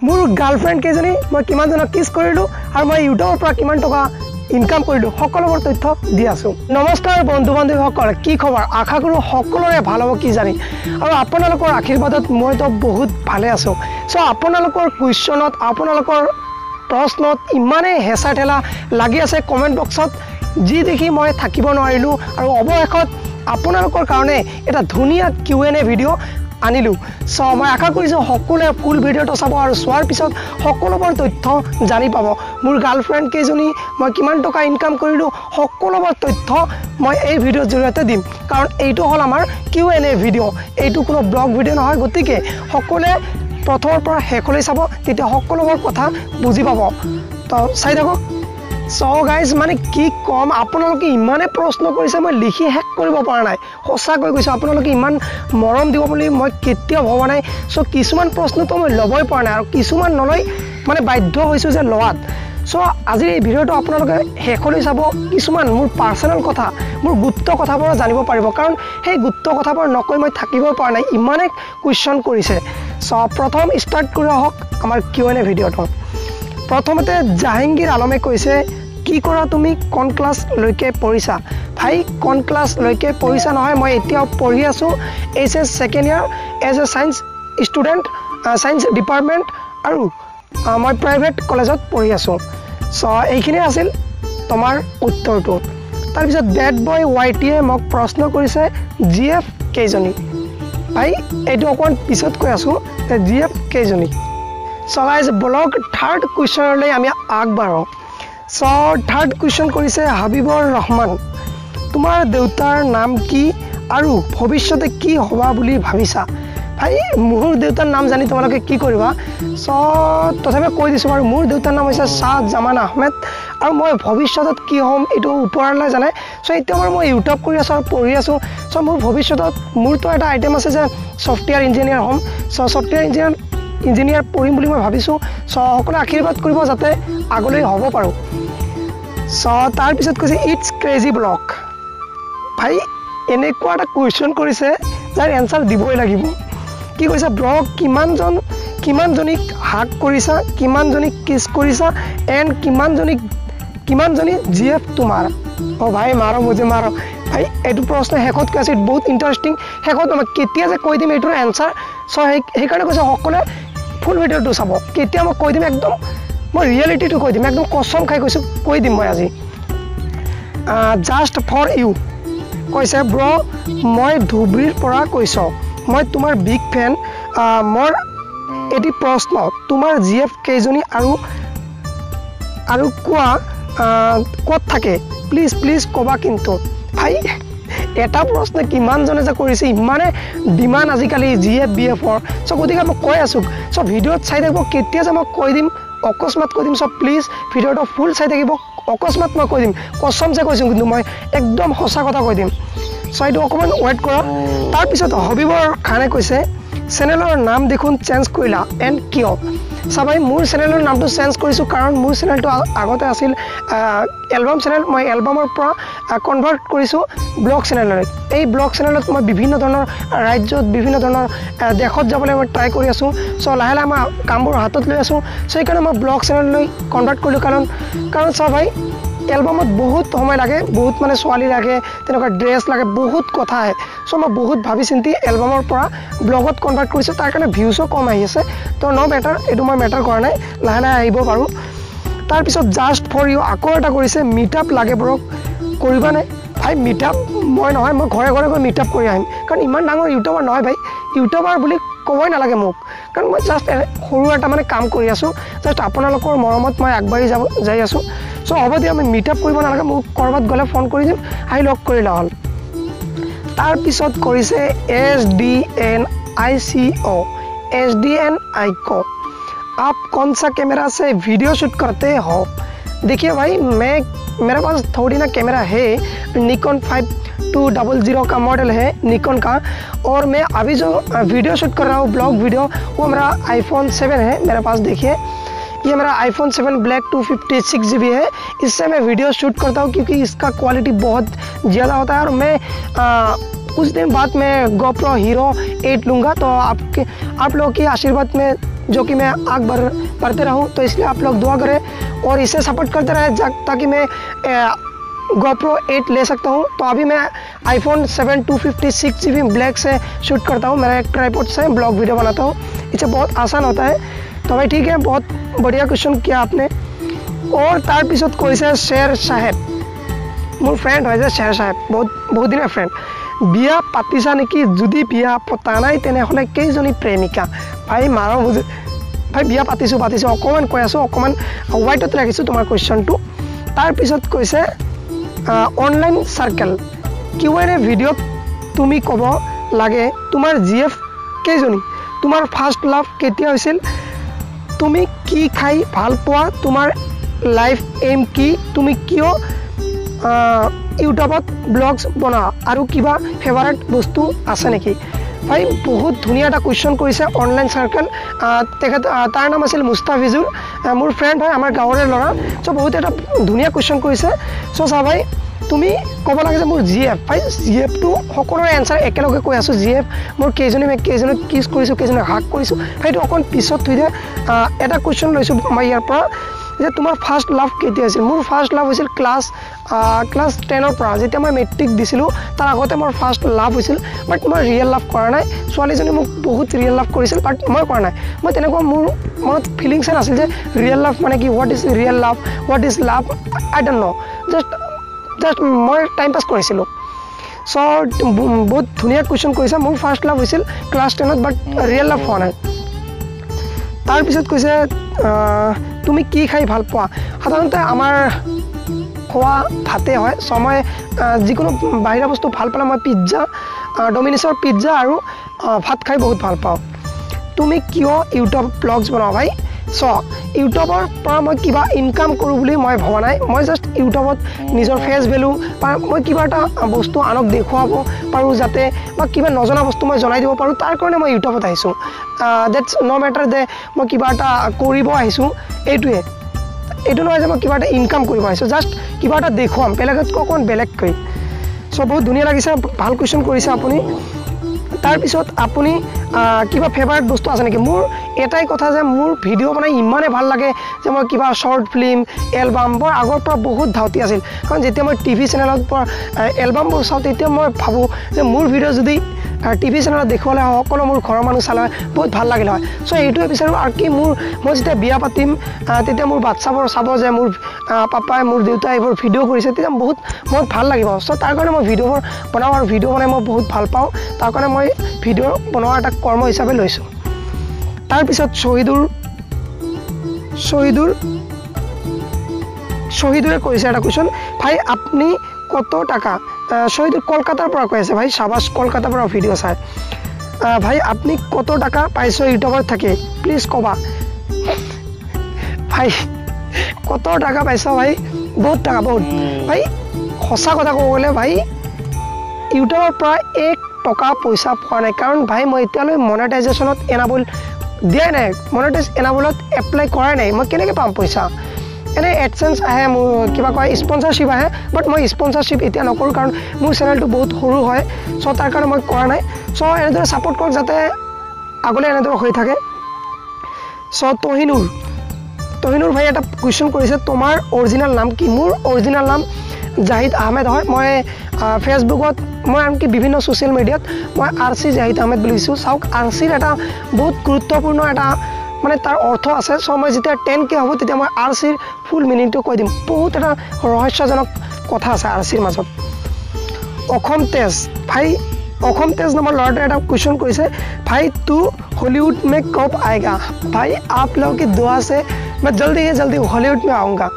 মোৰ গাৰ্লফ্ৰেণ্ড কেইজনী, মই কিমানজনক কিছ কৰিলোঁ আৰু মই ইউটিউবৰ পৰা কিমান টকা ইনকাম কৰিলোঁ, সকলোবোৰ তথ্য দি আছোঁ। নমস্কাৰ বন্ধু বান্ধৱীসকল, কি খবৰ? আশা কৰোঁ সকলোৰে ভাল হ'ব কি জানি, আৰু আপোনালোকৰ আশীৰ্বাদত মইতো বহুত ভালে আছোঁ। চ' আপোনালোকৰ কুৱেশ্যনত, আপোনালোকৰ প্ৰশ্নত ইমানেই হেঁচা ঠেলা লাগি আছে কমেণ্ট বক্সত, যি দেখি মই থাকিব নোৱাৰিলোঁ আৰু অৱশেষত আপোনালোকৰ কাৰণে এটা ধুনীয়া কিউ এন এ ভিডিঅ' আনিলোঁ। চ' মই আশা কৰিছোঁ সকলোৱে ফুল ভিডিঅ'টো চাব আৰু চোৱাৰ পিছত সকলোবোৰ তথ্য জানি পাব। মোৰ গাৰ্লফ্ৰেণ্ড কেইজনী, মই কিমান টকা ইনকাম কৰিলোঁ, সকলোবোৰ তথ্য মই এই ভিডিঅ'ৰ জৰিয়তে দিম, কাৰণ এইটো হ'ল আমাৰ কিউ এন এ ভিডিঅ', এইটো কোনো ব্লগ ভিডিঅ' নহয়। গতিকে সকলোৱে প্ৰথমৰ পৰা শেষলৈ চাব, তেতিয়া সকলোবোৰ কথা বুজি পাব। তো চাই থাকক। চ' গাইজ, মানে কি ক'ম, আপোনালোকে ইমানে প্ৰশ্ন কৰিছে, মই লিখি শেষ কৰিব পৰা নাই। সঁচাকৈ কৈছোঁ, আপোনালোকে ইমান মৰম দিব বুলি মই কেতিয়াও ভবা নাই। চ' কিছুমান প্ৰশ্নটো মই ল'বই পৰা নাই আৰু কিছুমান নলৈ মানে বাধ্য হৈছোঁ যে লোৱাত। চ' আজিৰ এই ভিডিঅ'টো আপোনালোকে শেষলৈ চাব, কিছুমান মোৰ পাৰ্চনেল কথা, মোৰ গুপ্ত কথাবোৰ জানিব পাৰিব, কাৰণ সেই গুপ্ত কথাবোৰ নকৈ মই থাকিব পৰা নাই, ইমানে কুৱেশ্যন কৰিছে। চ' প্ৰথম ষ্টাৰ্ট কৰি আহক আমাৰ কিউ এন এ ভিডিঅ'টো। প্ৰথমতে জাহাংগীৰ আলমে কৈছে, কি কৰা তুমি, কোন ক্লাছলৈকে পঢ়িছা? ভাই, কোন ক্লাছলৈকে পঢ়িছা নহয়, মই এতিয়াও পঢ়ি আছোঁ, HS second year, as a science student, science department, আৰু মই প্ৰাইভেট কলেজত পঢ়ি আছোঁ। চ' এইখিনিয়ে আছিল তোমাৰ উত্তৰটো। তাৰপিছত বেড বয় ৱাই টিয়ে মোক প্ৰশ্ন কৰিছে, জি এফ কেইজনী? ভাই, এইটো অকণমান পিছত কৈ আছোঁ, জি এফ কেইজনী। চ' গাইজ, ব্লগ থাৰ্ড কুৱেশ্যনলৈ আমি আগবাঢ়োঁ। চ' থাৰ্ড কুৱেশ্যন কৰিছে হাবিবৰ ৰহমান, তোমাৰ দেউতাৰ নাম কি আৰু ভৱিষ্যতে কি হ'বা বুলি ভাবিছা? ভাই, মোৰ দেউতাৰ নাম জানি তোমালোকে কি কৰিবা? চ' তথাপি কৈ দিছোঁ বাৰু, মোৰ দেউতাৰ নাম হৈছে শ্বাহ জামান আহমেদ, আৰু মই ভৱিষ্যতত কি হ'ম এইটো ওপৰলৈ জানে। চ' এতিয়া বাৰু মই ইউটিউব কৰি আছোঁ আৰু পঢ়ি আছোঁ। চ' মোৰ ভৱিষ্যতত মোৰতো এটা আইটেম আছে যে ছফ্টৱেৰ ইঞ্জিনিয়াৰ হ'ম। চ' ছফ্টৱেৰ ইঞ্জিনিয়াৰ পঢ়িম বুলি মই ভাবিছোঁ। চ' সকলোৱে আশীৰ্বাদ কৰিব যাতে আগলৈ হ'ব পাৰোঁ। চ' তাৰপিছত কৈছে it's crazy blog. ভাই, এনেকুৱা এটা কুৱেশ্যন কৰিছে যাৰ এনচাৰ দিবই লাগিব। কি কৈছে, ব্লগ কিমানজনীক হাক কৰিছা, কিমানজনীক কিছ কৰিছা, এণ্ড কিমানজনী জি এফ তোমাৰ? অ' ভাই, মাৰো মুজে মাৰো। ভাই, এইটো প্ৰশ্ন শেষত কৈ আছে, বহুত ইণ্টাৰেষ্টিং। শেষত মই কেতিয়া যে কৈ দিম এইটোৰ এনচাৰ। চ' সেইকাৰণে কৈছে সকলোৱে ফুল ভিডিঅ'টো চাব, কেতিয়া মই কৈ দিম, একদম মই ৰিয়েলিটিটো কৈ দিম, একদম কচম খাই কৈছোঁ, কৈ দিম মই আজি। জাষ্ট ফৰ ইউ কৈছে, ব্ৰ মই ধুবুৰীৰ পৰা কৈছোঁ, মই তোমাৰ বিগ ফেন। মোৰ এটি প্ৰশ্ন, তোমাৰ জি এফ কেইজনী আৰু কোৱা ক'ত থাকে? প্লিজ প্লিজ ক'বা কিন্তু। ভাই, এটা প্ৰশ্ন কিমানজনে যে কৰিছে, ইমানে ডিমাণ্ড আজিকালি জি এফ বি এফৰ। চ' গতিকে মই কৈ আছোঁ, চ' ভিডিঅ'ত চাই থাকিব, কেতিয়া যে মই কৈ দিম, অকস্মাত কৈ দিম। চ' প্লিজ ভিডিঅ'টো ফুল চাই থাকিব, অকস্মাত মই কৈ দিম, কচমছে কৈছোঁ, কিন্তু মই একদম সঁচা কথা কৈ দিম। চ' এইটো অকণমান ৱেইট কৰা। তাৰপিছত হবিবৰ খানে কৈছে, চেনেলৰ নাম দেখোন চেঞ্জ কৰিলা এণ্ড কিয়? চা ভাই, মোৰ চেনেলৰ নামটো চেঞ্জ কৰিছোঁ কাৰণ মোৰ চেনেলটো আগতে আছিল এলবাম চেনেল, মই এলবামৰ পৰা কনভাৰ্ট কৰিছোঁ ব্লগ চেনেললৈ। এই ব্লগ চেনেলত মই বিভিন্ন ধৰণৰ ৰাজ্যত, বিভিন্ন ধৰণৰ দেশত যাবলৈ মই ট্ৰাই কৰি আছোঁ। চ' লাহে লাহে মই কামবোৰ হাতত লৈ আছোঁ। চ' সেইকাৰণে মই ব্লগ চেনেললৈ কনভাৰ্ট কৰিলোঁ, কাৰণ চা ভাই, এলবামত বহুত সময় লাগে, বহুত মানে ছোৱালী লাগে, তেনেকুৱা ড্ৰেছ লাগে, বহুত কথা আহে। চ' মই বহুত ভাবি চিন্তি এলবামৰ পৰা ব্লগত কনভাৰ্ট কৰিছোঁ, তাৰ কাৰণে ভিউজো কম আহি আছে। তো ন' মেটাৰ, এইটো মই মেটাৰ কৰা নাই, লাহে লাহে আহিব পাৰোঁ। তাৰপিছত জাষ্ট ফৰ ইউ আকৌ এটা কৰিছে, মিট আপ লাগে ব্ৰক, কৰিবানে? ভাই, মিট আপ মই নহয়, মই ঘৰে ঘৰে গৈ মিট আপ কৰি আহিম, কাৰণ ইমান ডাঙৰ ইউটিউবাৰ নহয় ভাই, ইউটিউবাৰ বুলি ক'বই নালাগে মোক, কাৰণ মই জাষ্ট সৰু এটা মানে কাম কৰি আছোঁ, জাষ্ট আপোনালোকৰ মৰমত মই আগবাঢ়ি যাই আছোঁ। চ' হ'ব দিয়া, আমি মিট আপ কৰিব নালাগে, মোক ক'ৰবাত গ'লে ফোন কৰি দিম, আহি লগ কৰিলে হ'ল। তাৰপিছত কৰিছে S D N I C O, S D N I ক, आप कौन सा कैमरा से वीडियो शूट करते हो? देखिए भाई, मैं मेरे पास थोड़ी ना कैमरा है, निकॉन 5200 का मॉडल है निकॉन का, और मैं अभी जो वीडियो शूट कर रहा हूँ ब्लॉग वीडियो, वो मेरा आईफोन 7 है मेरे पास। देखिए, ये मेरा आईफोन 7 ब्लैक 256 GB है, इससे मैं वीडियो शूट करता हूँ क्योंकि इसका क्वालिटी बहुत ज़्यादा होता है। और मैं कुछ दिन बाद मैं गोप्रो हीरो 8 लूँगा, तो आप लोगों के आशीर्वाद में जो कि मैं आग बढ़ते रहूँ। तो इसलिए आप लोग दुआ करें और इसे सपोर्ट करते रहे ताकि मैं GoPro 8 ले सकता हूँ। तो अभी मैं iPhone 7 256 GB black से शूट करता हूँ, मेरा एक ट्राइपॉड से ब्लॉग वीडियो बनाता हूँ, इससे बहुत आसान होता है। तो भाई ठीक है, बहुत बढ़िया क्वेश्चन किया आपने। और তাৰপিছত কৈছে শ্বেৰ সাহেব, মোৰ ফ্ৰেণ্ড হয় যে শ্বেৰ সাহেব, বহুত বহুত দিনৰ ফ্ৰেণ্ড। বিয়া পাতিছা নেকি? যদি বিয়া পতা নাই তেনেহ'লে কেইজনী প্ৰেমিকা? ভাই মাৰ বুজি ভাই, বিয়া পাতিছোঁ পাতিছোঁ, অকণমান কৈ আছোঁ, অকণমান ৱাইটত ৰাখিছোঁ তোমাৰ কুৱেশ্যনটো। তাৰপিছত কৈছে online circle Q N A ভিডিঅ'ত তুমি ক'ব লাগে তোমাৰ জি এফ কেইজনী, তোমাৰ ফাৰ্ষ্ট লাভ কেতিয়া হৈছিল, তুমি কি খাই ভাল পোৱা, তোমাৰ লাইফ এইম কি, তুমি কিয় ইউটিউবত ব্লগছ বনোৱা আৰু কিবা ফেভাৰেট বস্তু আছে নেকি? ভাই বহুত ধুনীয়া এটা কুৱেশ্যন কৰিছে অনলাইন চাৰ্কেল। তেখেত তাৰ নাম আছিল মুস্তাফিজুৰ, মোৰ ফ্ৰেণ্ড হয়, আমাৰ গাঁৱৰে ল'ৰা। চ' বহুত এটা ধুনীয়া কুৱেশ্যন কৰিছে। চ' চা ভাই, তুমি ক'ব লাগে যে মোৰ জি এফ, ভাই জি এফটো সকলোৰে এনচাৰ একেলগে কৈ আছোঁ। জি এফ মোৰ কেইজনী, মই কেইজনীক কিছ কৰিছোঁ, কেইজনীক হাগ কৰিছোঁ, সেইটো অকণ পিছত থৈ দিয়ে। এটা কুৱেশ্যন লৈছোঁ মই ইয়াৰ পৰা যে তোমাৰ ফাৰ্ষ্ট লাভ কেতিয়া হৈছিল? মোৰ ফাৰ্ষ্ট লাভ হৈছিল ক্লাছ 10ৰ পৰা, যেতিয়া মই মেট্ৰিক দিছিলোঁ তাৰ আগতে মোৰ ফাৰ্ষ্ট লাভ হৈছিল। বাট মই ৰিয়েল লাভ কৰা নাই। ছোৱালীজনী মোক বহুত ৰিয়েল লাভ কৰিছিল, বাট মই কৰা নাই। মই তেনেকুৱা মোৰ মনত ফিলিংছে নাছিল যে ৰিয়েল লাভ মানে কি, what is real love, what is love, I don't know, just মই টাইম পাছ কৰিছিলোঁ। চ' বহুত ধুনীয়া কুৱেশ্যন কৰিছে। মোৰ ফাৰ্ষ্ট লাভ হৈছিল ক্লাছ 10ত, বাট ৰিয়েল লাভ হোৱা নাই। তাৰপিছত কৈছে তুমি কি খাই ভাল পোৱা? সাধাৰণতে আমাৰ খোৱা ভাতেই হয়। চ' মই যিকোনো বাহিৰা বস্তু ভাল পালে মই পিজ্জা, ডমিনিছৰ পিজ্জা আৰু ভাত খাই বহুত ভাল পাওঁ। তুমি কিয় ইউটিউব ব্লগছ বনাওঁ? ভাই চ' ইউটিউবৰ পৰা মই কিবা ইনকাম কৰোঁ বুলি মই ভবা নাই। মই জাষ্ট ইউটিউবত নিজৰ ফেচ ভেলু বা মই কিবা এটা বস্তু আনক দেখুৱাব পাৰোঁ যাতে, বা কিবা নজনা বস্তু মই জনাই দিব পাৰোঁ, তাৰ কাৰণে মই ইউটিউবত আহিছোঁ। That's no matter যে মই কিবা এটা কৰিব আহিছোঁ, এইটোৱে। এইটো নহয় যে মই কিবা এটা ইনকাম কৰিব আহিছোঁ, জাষ্ট কিবা এটা দেখুৱাম বেলেগতকৈ অকণমান বেলেগকৈ। চ' বহুত ধুনীয়া লাগিছে, ভাল কুৱেশ্যন কৰিছে আপুনি। তাৰপিছত আপুনি কিবা ফেভাৰেট বস্তু আছে নেকি? মোৰ এটাই কথা যে মোৰ ভিডিঅ' বনাই ইমানেই ভাল লাগে যে মই কিবা শ্বৰ্ট ফিল্ম, এলবাম বৰ আগৰ পৰা বহুত ধাউতি আছিল। কাৰণ যেতিয়া মই টিভি চেনেলত পৰা এলবামবোৰ চাওঁ তেতিয়া মই ভাবোঁ যে মোৰ ভিডিঅ' যদি টিভি চেনেলত দেখুৱালে হয়, সকলো মোৰ ঘৰৰ মানুহ চালে হয়, বহুত ভাল লাগিল হয়। চ' এইটোৱে বিচাৰোঁ। আৰু কি মোৰ মই যেতিয়া বিয়া পাতিম তেতিয়া মোৰ বাচ্ছাবোৰ চাব যে মোৰ পাপাই, মোৰ দেউতাই এইবোৰ ভিডিঅ' কৰিছে, তেতিয়া বহুত বহুত ভাল লাগিব। চ' তাৰ কাৰণে মই ভিডিঅ'বোৰ বনাওঁ আৰু ভিডিঅ' বনাই মই বহুত ভাল পাওঁ, তাৰ কাৰণে মই ভিডিঅ' বনোৱা এটা কৰ্ম হিচাপে লৈছোঁ। তাৰপিছত শ্বহীদুৰ শ্বহীদুৰ শ্বহীদুৰে কৰিছে এটা কুৱেশ্যন, ভাই আপুনি কত টাকা? শ্বহীদুৰ কলকাতাৰ পৰা কৈ আছে, ভাই সাবাস, কলকাতাৰ পৰা ভিডিঅ' চাই। ভাই আপুনি কত টাকা পাইছ ইউটিউবত থাকি, প্লিজ ক'বা। ভাই কত টাকা পাইছ? ভাই বহুত টাকা, বহুত। ভাই সঁচা কথা ক'ব গ'লে ভাই ইউটিউবৰ পৰা এক টকা পইচা পোৱা নাই। কাৰণ ভাই মই এতিয়ালৈ মনেটাইজেশ্যনত এনাবল দিয়াই নাই, মনেটাইজ এনাবলত এপ্লাই কৰাই নাই, মই কেনেকৈ পাম পইচা? এনেই এডচেঞ্চ আহে, মোৰ কিবা কয় স্পনচাৰশ্বিপ আহে, বাট মই স্পনচাৰশ্বিপ এতিয়া নকৰোঁ, কাৰণ মোৰ চেনেলটো বহুত সৰু হয়। চ' তাৰ কাৰণে মই কৰা নাই। চ' এনেদৰে ছাপোৰ্ট কৰক যাতে আগলৈ এনেদৰে হৈ থাকে। চ' তহিনুৰ ভাই এটা কুৱেশ্যন কৰিছে, তোমাৰ অৰিজিনেল নাম কি? মোৰ অৰিজিনেল নাম জাহিদ আহমেদ হয়। মই ফেচবুকত, মই আনকি বিভিন্ন ছ'চিয়েল মিডিয়াত মই আৰ চি জাহিদ আহমেদ বুলি দিছোঁ। চাওক, আৰ চিৰ এটা বহুত গুৰুত্বপূৰ্ণ এটা মানে তাৰ অৰ্থ আছে। চ' মই যেতিয়া 10K হ'ব তেতিয়া মই আৰ চিৰ ফুল মিনিংটো কৈ দিম। বহুত এটা ৰহস্যজনক কথা আছে আৰ চিৰ মাজত। অসম তেজ ভাই, অসম তেজ নামৰ ল'ৰাটোৱে এটা কুৱেশ্যন কৰিছে, ভাই तू हॉलीवुड में कब आएगा? भाई आप लोगों की दुआ से मैं जल्दी ही जल्दी हॉलीवुड में आऊँगा।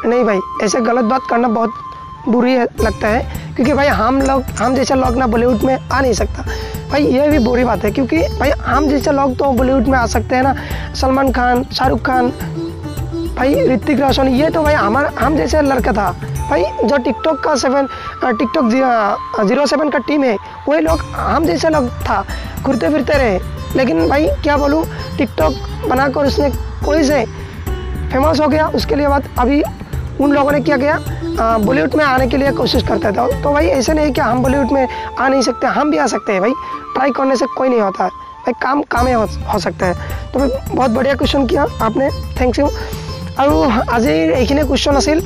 नहीं भाई, ऐसे गलत बात करना बहुत बुरी लगता है, क्योंकि भाई हम जैसा लोग ना बॉलीवुड में आ नहीं सकता। भाई ये भी बुरी बात है, क्योंकि भाई हम जैसा लोग तो बॉलीवुड में आ सकते हैं ना, सलमान खान, शाहरुख खान, भाई ऋतिक रोशन, ये तो भाई हमारा हम जैसे लड़का था भाई। जो टिकटॉक का 7 टिकटॉक 07 का टीम है, वही लोग हम जैसे लोग था, घूरते फिरते रहे। लेकिन भाई क्या बोलूँ, टिकटॉक बनाकर उसने कोई से फेमस हो गया, उसके लिए बात अभी उन लोगों ने क्या किया, बॉलीवुड में आने के लिए कोशिश करते थे। तो भाई ऐसे नहीं कि हम बॉलीवुड में आ नहीं सकते, हम भी आ सकते हैं भाई, ट्राई करने से कोई नहीं होता है। ভাই, কাম কামেই हो सकता है। तो बहुत बढ़िया কুৱেশ্যন किया आपने, thank U. আৰু আজিৰ এইখিনিয়ে কুৱেশ্যন আছিল।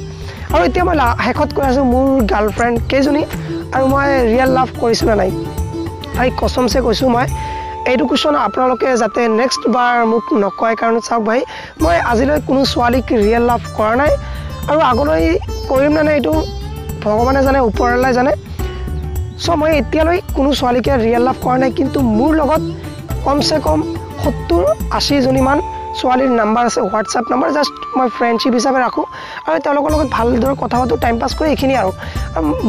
আৰু এতিয়া মই শেষত কৈ আছোঁ, মোৰ গাৰ্লফ্ৰেণ্ড কেইজনী আৰু মই ৰিয়েল লাভ কৰিছোঁ নে নাই। ভাই, কচমছে কৈছোঁ মই, এইটো কুৱেশ্যন আপোনালোকে যাতে নেক্সট বাৰ মোক নকয়। কাৰণ চাওক ভাই, মই আজিলৈ কোনো ছোৱালীক ৰিয়েল লাভ কৰা নাই আৰু আগলৈ কৰিম নে নাই এইটো ভগৱানে জানে, ওপৰৱালাই জানে। চ' মই এতিয়ালৈ কোনো ছোৱালীকে ৰিয়েল লাভ কৰা নাই, কিন্তু মোৰ লগত কমচে কম 70 80জনীমান ছোৱালীৰ নাম্বাৰ আছে, হোৱাটছআপ নাম্বাৰ। জাষ্ট মই ফ্ৰেণ্ডশ্বিপ হিচাপে ৰাখোঁ আৰু তেওঁলোকৰ লগত ভালদৰে কথা পাতোঁ, টাইম পাছ কৰি, এইখিনি। আৰু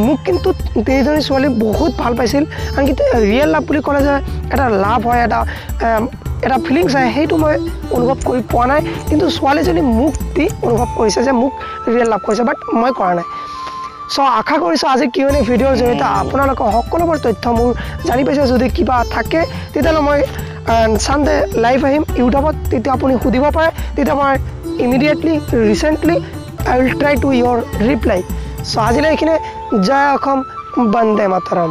মোক কিন্তু 3জনী ছোৱালী বহুত ভাল পাইছিল। আনকি ৰিয়েল লাভ বুলি ক'লে যে এটা লাভ হয়, এটা ফিলিংছ আহে, সেইটো মই অনুভৱ কৰি পোৱা নাই। কিন্তু ছোৱালীজনী মোক দি অনুভৱ কৰিছে যে মোক ৰিয়েল লাভ কৰিছে, বাট মই কৰা নাই। চ' আশা কৰিছোঁ আজি কিউ এন এ ভিডিঅ'ৰ জৰিয়তে আপোনালোকৰ সকলোবোৰ তথ্য মোৰ জানি পাইছে। যদি কিবা থাকে, তেতিয়াহ'লে মই ছানডে লাইভ আহিম ইউটিউবত, তেতিয়া আপুনি সুধিব পাৰে। তেতিয়া মই immediately recently I will try to your reply. So আজিলৈ এইখিনিয়ে। জয় অসম, বন্দে মাতৰম।